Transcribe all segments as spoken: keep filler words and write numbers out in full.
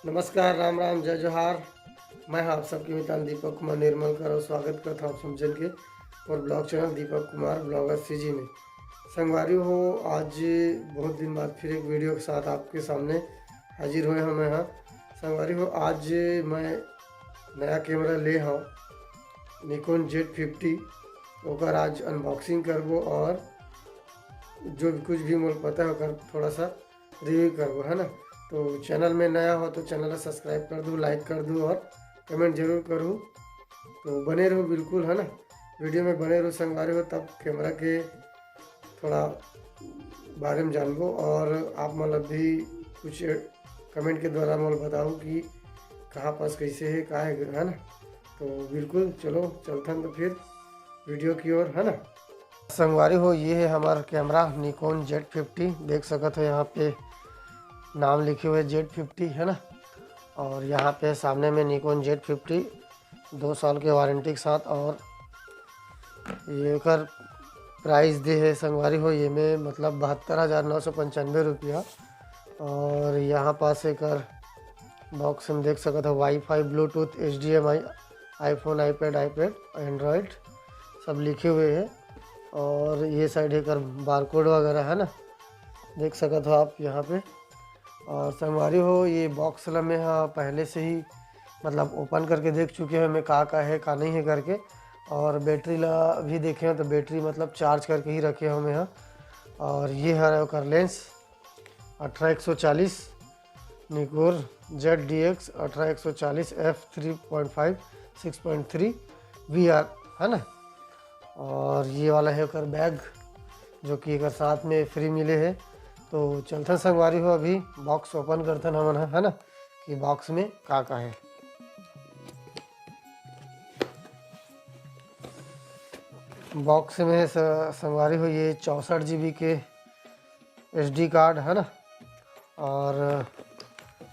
नमस्कार, राम राम, जय जोहार। मैं हाँ आप सबके मितान दीपक कुमार निर्मल कर और स्वागत करता हूँ आप सब जन के और blog channel Deepak Kumar blogger CG में। संगवारी हो, आज बहुत दिन बाद फिर एक वीडियो के साथ आपके सामने हाजिर होए हँव मैं हाँ। संगवारी हो, आज मैं नया कैमरा ले हँव, Nikon Z fifty। ओकर आज अनबॉक्सिंग करबो और जो भी कुछ भी मोला पता है ओकर थोड़ा सा रिव्यू करबो, है ना। तो चैनल में नया हो तो चैनल ला सब्सक्राइब कर दू, लाइक कर दू और कमेंट जरूर करू। तो बने रहू बिल्कुल, है ना, वीडियो में बने रहू संगवारी हो, तब कैमरा के थोड़ा बारे में जानबो और आप मन ला भी कुछ कमेंट के द्वारा मोला बताओ कि कहाँ पास कैसे है, का है, है ना। तो बिल्कुल चलो चलथन तो फिर वीडियो की ओर, है ना। संगवारी हो, ये है हमार कैमरा Nikon Z fifty, देख सकत हो यहाँ पे नाम लिखे हुए Z fifty, है ना। और यहाँ पे सामने में Nikon Z fifty दो साल के वारंटी के साथ, और ये एकर प्राइस दे है संगवारी हो, ये में मतलब बहत्तर हज़ार नौ सौ पंचानवे रुपया। और यहाँ पास एकर बॉक्स में देख सकत हो, wifi, Bluetooth, H D M I, iPhone, iPad, iPad, Android सब लिखे हुए हैं। और ये साइड एकर बारकोड वगैरह है ना, देख सकत हो आप यहाँ पे। और संगवारी हो, ये बॉक्स ला मैं हा पहले से ही मतलब ओपन करके देख चुके हैं मैं का का है, का नहीं है करके। और बैटरी ला भी देखे हैं तो बैटरी मतलब चार्ज करके ही रखे हँव मैं हा। और ये है ओकर लेंस अठारह एक सौ चालीस, Nikon Z D X अठारह एक सौ चालीस F three point five six point three V R, है ना। और ये वाला है ओकर बैग, जो कि एकर साथ में फ्री मिले है। तो चलथन संगवारी हो, अभी बॉक्स ओपन करथन हमन ह, है ना, कि बॉक्स में का का है। बॉक्स में स-, संगवारी हो, ये चौसठ जी बी के एस डी कार्ड है ना, और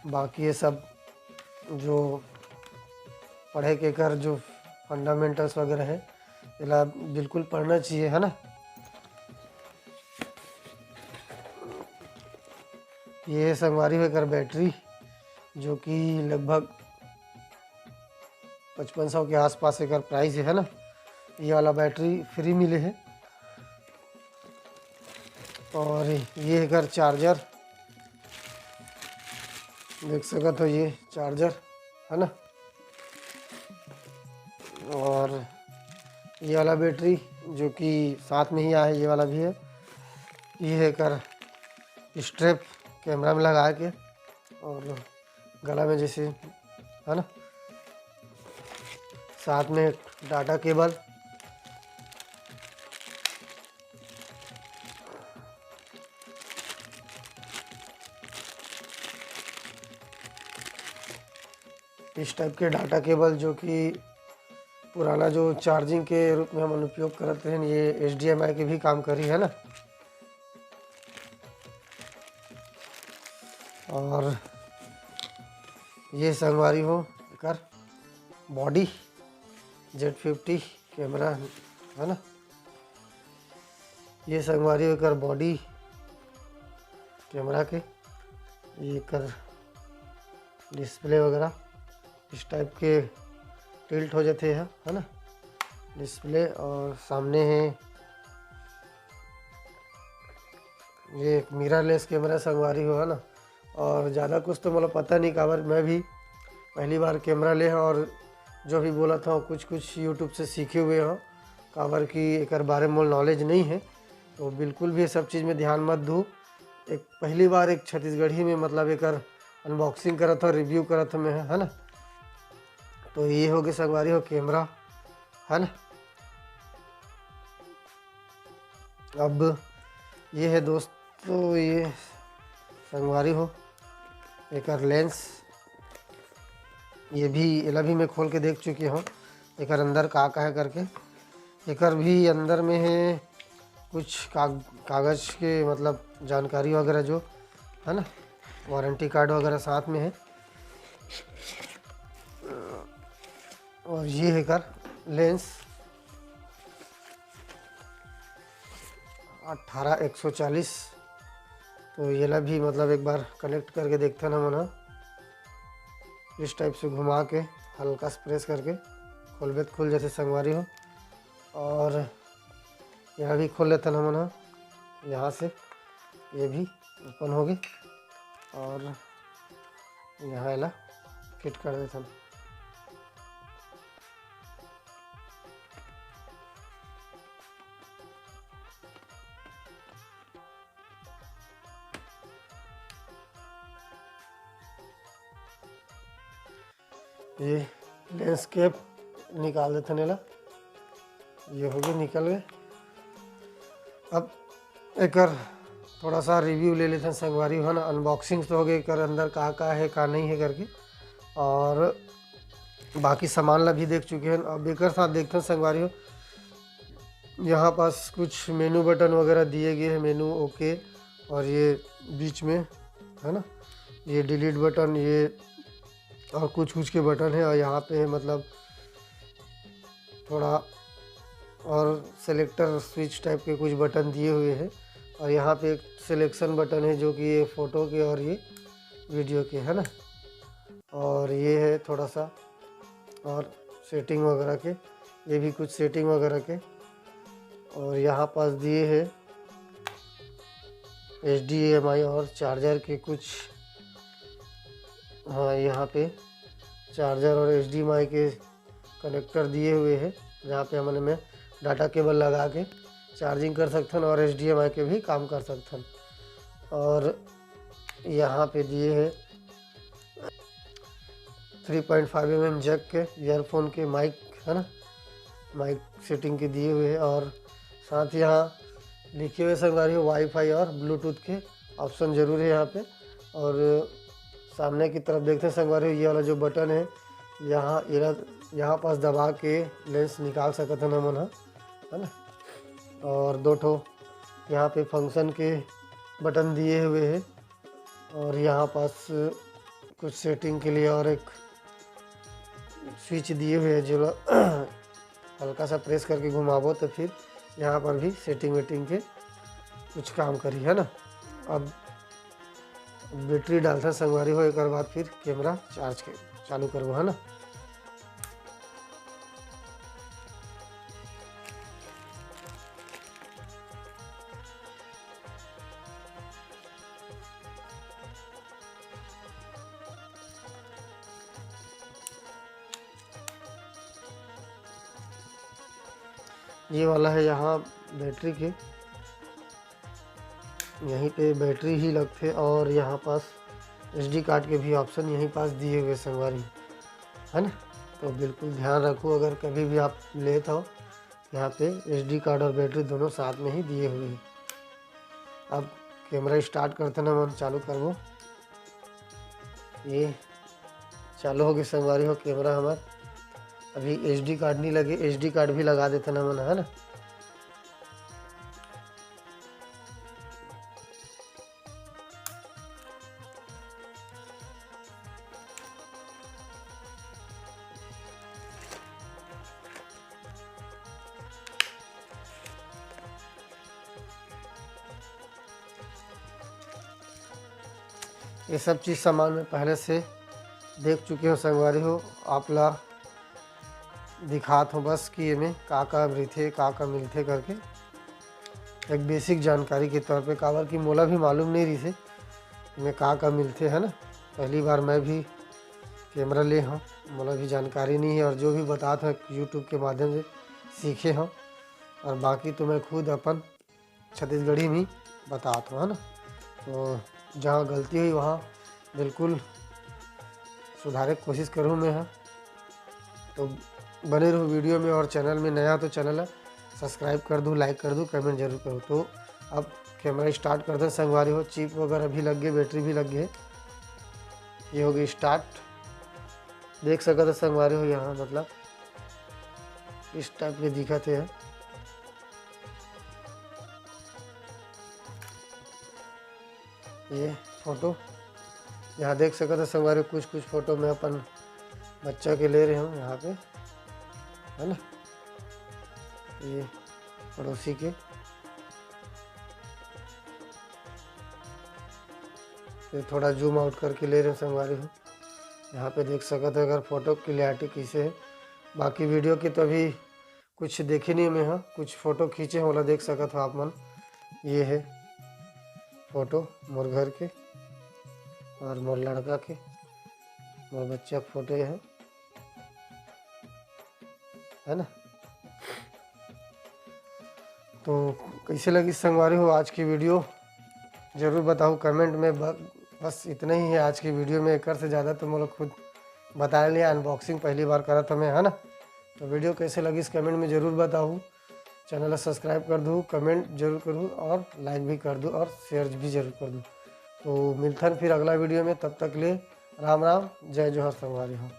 बाकी ये सब जो पढ़े के कर जो फंडामेंटल्स वगैरह है, एला बिल्कुल पढ़ना चाहिए, है ना। ये संगवारी हो एकर बैटरी, जो कि लगभग पचपन सौ के आसपास एकर प्राइस है ना। ये वाला बैटरी फ्री मिले है। और ये एकर चार्जर देख सकत हो, ये चार्जर है ना। और ये वाला बैटरी जो कि साथ में ही आए, ये वाला भी है। ये है एकर स्ट्रैप कैमरा में लगा के, और गला में जैसे है ना, साथ में डाटा केबल, इस टाइप के डाटा केबल जो कि पुराना जो चार्जिंग के रूप में हमन उपयोग करत रहेन, ये एच डी एम आई के भी काम करी है ना। और ये संगवारी हो एकर बॉडी जेड फिफ्टी कैमरा है ना, ये संगवारी हो एकर बॉडी कैमरा के, ये एकर डिस्प्ले वगैरह इस टाइप के टिल्ट हो जाते हैं, है ना, डिस्प्ले। और सामने है ये एक मिररलेस कैमरा संगवारी हो, है ना। और ज़्यादा कुछ तो मोला पता नहीं, काबर मैं भी पहली बार कैमरा ले हूँ और जो भी बोला था कुछ कुछ यूट्यूब से सीखे हुए हूँ, काबर कि एकर बारे में मोला नॉलेज नहीं है। तो बिल्कुल भी ये सब चीज़ में ध्यान मत दू। एक पहली बार एक छत्तीसगढ़ी में मतलब एकर अनबॉक्सिंग करत हो, रिव्यू करत हो मैं, है ना। तो ये हो गए संगवारी हो कैमरा, है ना। अब ये है दोस्तों, ये संगवारी हो एकर लेंस, ये भी, एला भी मैं खोल के देख चुके हूँ एकर अंदर का का है करके। एकर भी अंदर में है कुछ काग-, कागज के मतलब जानकारी वगैरह जो है ना, वारंटी कार्ड वगैरह साथ में है। और ये है एकर लेंस अठारह एक सौ चालीस। तो येला भी मतलब एक बार कनेक्ट करके देखथन हमन ह। इस टाइप से घुमा के हल्का से प्रेस करके खोलबे त खुल जाथे संगवारी हो। और यहाँ भी खोल लेथन हमन ह, यहाँ से ये भी ओपन होगे और यहाँ एला फिट कर देथन। ये लेंस कैप निकाल देथन एला, ये होगे निकल गए। अब एकर थोड़ा सा रिव्यू ले लेथन संगवारी हो ना, अनबॉक्सिंग तो होगे एकर अंदर का का है का नहीं है करके, और बाकी सामान ला भी देख चुके हैं। अब एकर साथ देखथन संगवारी हो, यहाँ पास कुछ मेनू बटन वगैरह दिए गए हैं, मेनू ओके, और ये बीच में है ना, ये डिलीट बटन, ये और कुछ कुछ के बटन है, और यहाँ पे है मतलब थोड़ा और सिलेक्टर स्विच टाइप के कुछ बटन दिए हुए हैं, और यहाँ पे एक सिलेक्शन बटन है जो कि ये फ़ोटो के और ये वीडियो के है ना, और ये है थोड़ा सा और सेटिंग वगैरह के, ये भी कुछ सेटिंग वगैरह के। और यहाँ पास दिए है एच डी एम आई और चार्जर के कुछ, हाँ, यहाँ पे चार्जर और एच डी एम आई के कनेक्टर दिए हुए हैं, जहाँ पे हमन में डाटा केबल लगा के चार्जिंग कर सकथन और एच डी एम आई के भी काम कर सकथन। और यहाँ पे दिए हैं three point five M M jack के ईयरफोन के माइक, है ना, माइक सेटिंग के दिए हुए हैं। और साथ यहाँ लिखे हुए संगवारी हो वाईफाई और ब्लूटूथ के ऑप्शन जरूर है यहाँ पे। और सामने की तरफ देखते हैं संगवारी हो, ये वाला जो बटन है यहाँ एला, यहाँ पास दबा के लेंस निकाल सकत हन हमन ह, है ना। और दो ठो यहाँ पे फंक्शन के बटन दिए हुए हैं, और यहाँ पास कुछ सेटिंग के लिए और एक स्विच दिए हुए हैं जो हल्का सा प्रेस करके घुमाबो तो फिर यहाँ पर भी सेटिंग वेटिंग के कुछ काम करी, है ना। अब बैटरी डालथन संगवारी हो, एक बार फिर कैमरा चार्ज के चालू करबो, है ना। ये वाला है यहाँ बैटरी के, यहीं पे बैटरी ही लगथे और यहाँ पास एसडी कार्ड के भी ऑप्शन यहीं पास दिए हुए संगवारी, है ना। तो बिल्कुल ध्यान रखो, अगर कभी भी आप लेत हो, यहाँ पे एसडी कार्ड और बैटरी दोनों साथ में ही दिए हुए हैं। अब कैमरा स्टार्ट करते ना, हम चालू करबो। ये चालू हो गए संगवारी हो कैमरा हमार। अभी एसडी कार्ड नहीं लगे, एसडी कार्ड भी लगा देते ना मन, है ना। ये सब चीज़ सामान में पहले से देख चुके हो संगवारी हो, आप ला दिखात हो बस कि एमे का का रहिथे, का का मिलथे करके, एक बेसिक जानकारी के तौर पे, काबर कि मोला भी मालूम नहीं रहिसे एमे का का मिलथे, है ना। पहली बार मैं भी कैमरा ले हूँ, मोला भी जानकारी नहीं है, और जो भी बतात हूँ यूट्यूब के माध्यम से सीखे हूँ, और बाकी तो मैं खुद अपन छत्तीसगढ़ी में बतात हूँ, है ना। तो जहाँ गलती हुई वहाँ बिल्कुल सुधारे के कोशिश करूँ मैं, हाँ। तो बने रहो वीडियो में, और चैनल में नया तो चैनल है सब्सक्राइब कर दो, लाइक कर दो, कमेंट जरूर करो। तो अब कैमरा स्टार्ट करते हैं संगवारी हो, चिप वगैरह भी लग गए, बैटरी भी लग गए। ये हो गई स्टार्ट, देख सकते हो संगवारी हो यहाँ, मतलब इस टाइप के दिखत हे। ये फोटो यहाँ देख सकत हो संगवारी, कुछ कुछ फोटो मैं अपन बच्चा के ले रहे हूँ यहाँ पे, है ना, ये पड़ोसी के। ये थोड़ा जूम आउट करके ले रहे हैं संगवारी हो। यहाँ पे देख सकत हो अगर फोटो क्लियरिटी कैसे है। बाकी वीडियो के तो अभी कुछ देखे नहीं मैं, हाँ कुछ फोटो खींचे हैं, ओला देख सकत हो आप मन। ये है फोटो मोर घर के और मोर लड़का के, मोर बच्चा के फोटो है, है ना। तो कैसे लगिस संगवारी हो आज की वीडियो, जरूर बताओ कमेंट में। ब-, बस इतना ही है आज की वीडियो में, एकर से ज़्यादा तो मोला खुद बताए लिया, अनबॉक्सिंग पहली बार करत हमें, है ना। तो वीडियो कैसे लगिस कमेंट में जरूर बताओ, चैनल ला सब्सक्राइब कर दू, कमेंट जरूर करू और लाइक भी कर दू और शेयर भी जरूर कर दू। तो मिलथन फिर अगला वीडियो में, तब तक ले राम राम, जय जोहार संगवारी हो।